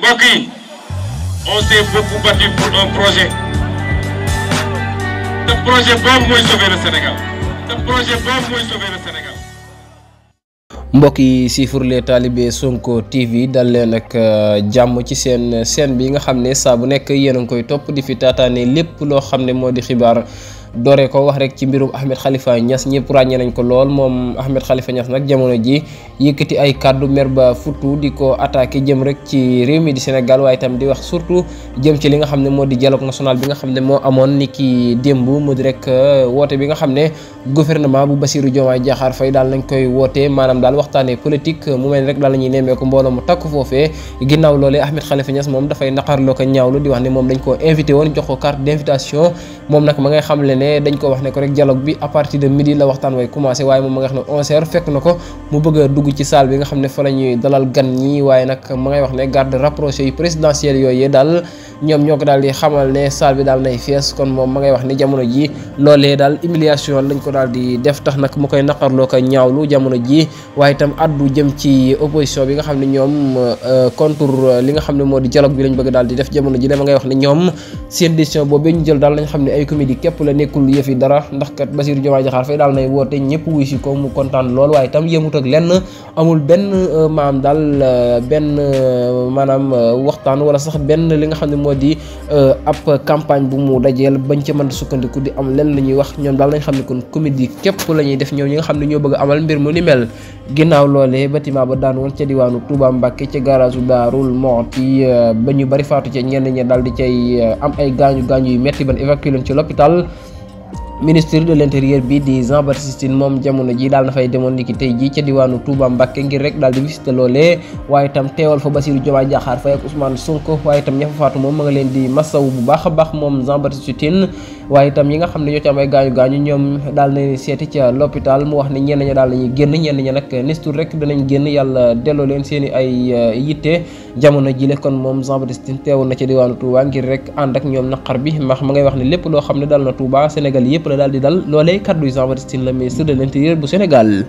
mbokk yi on s'est beaucoup battu pour un projet te projet boobu mooy sauver le Sénégal mbokk yi siifur les talibé Sonko TV dal leen ak jàmm ci seen chaîne bi nga xam ne saa bu nekk yéen a ngi koy topp di fi taataane lépp loo xam ne moo di xibaar doore ko wax rek ci mbirum Ahmed Khalifa Niass ñëpp ràññee nañ ko lool moom Ahmed Khalifa Niass nag jamono ji yëkkati ay kàddu mer ba futu di ko attaqué jëm rek ci réew mi di Sénégal waaye itam di wax surtout jëm ci li nga xam ne moo di dialogue national bi nga xam ne moo amoon ni ki démb mu di rek woote bi nga xam ne gouvernement bu Bassirou Diomaye Diakhar Faye daal nañ koy woote maanaam daal waxtaanee politique mu mel ni rek daal la ñuy nemmeeku mbooloo mu takku foofee ginnaaw loolee Ahmed Khalifa Niass moom dafay naqarloo ko ñaawlu di wax ne moom dañ koo invité woon jox ko carte d'invitation moom nag ma ngay xam le ne dañ ko wax ne ko rek dialogue bi à partir de midi la waxtaan way commencé waaye moom ma nga wax ne 11h fekk na ko mu bëgg a dugg ci salle bi nga xam ne fa la ñuy dalal gan ñi waaye nag ma ngay wax ne garde rapproché yu présidentielle yooyu daal ñoom ñoo ko daal di xamal ne salle bi daal nay fees kon moom ma ngay wax ne jamono ji loolee daal humiliation lañ ko daal di def tax nag mu koy naqarloo ko ñaawlu jamono ji waaye itam addu jëm ci opposition bi nga xam ne ñoom contre li nga xam ne moo di dialogue bi lañ bëgg daal di def jamono ji ma ngay wax ne ñoom seen décision boobu ñu jël daal lañ xam ne ay comédie képp la nekkul yëf yi dara ndax kat Bassirou Diomaye Diakhar Faye daal nay woote ñëpp wuy si ko mu kontaan lool waaye itam yëmut ak lenn amul benn maanaam daal benn maanaam waxtaan wala sax benn li nga xam ne moo di ab campagne bu mu dajeel bañ ca mën a sukkandiku di am lenn la ñuy wax ñoom daal nañ xam ne kon comédie képp la ñuy def ñoom ñi nga xam ne ñoo bëgg amal mbir mu ni mel ginnaaw loolee bâtiment ba daan woon ca diwaanu Touba Mbacké ca garage Daarul Muxti ba ñu bari faatu ca ñenn ñi daal di cay am ay gaañu yu metti ban évacué leen ci l'hôpital ministre de l'intérieur bi di Jean Baptiste Tine moom jamono ji daal na fay demoon niki tey ji ca diwaanu Touba Mbacké ngir rek daal di visiter loolee waaye itam teewal fa Bassirou Diomaye Diakhar Faye ak Ousmane Sonko waaye itam ña fa faatu moom ma nga leen di masawu bu baax a baax moom Jean Baptiste Tine waaye itam ñi nga xam ne ñoo ci am ay gaañu ñoom daal na seeti ca l'hôpital mu wax ne ñenn ña daal lañuy génn ñenn ña nag nistur rek danañ génn yàlla delloo leen seen i ay yitte jamono ji le kon moom Jean Baptiste Tine teewoon na ca diwaanu Touba ngir rek ànd ak ñoom naqar bi ndax ma ngay wax ne lépp loo xam ne dal na Touba Sénégal yëpp la daal di dal loolee kaddu Jean Baptiste Tine la ministre de l'intérieur bu Sénégal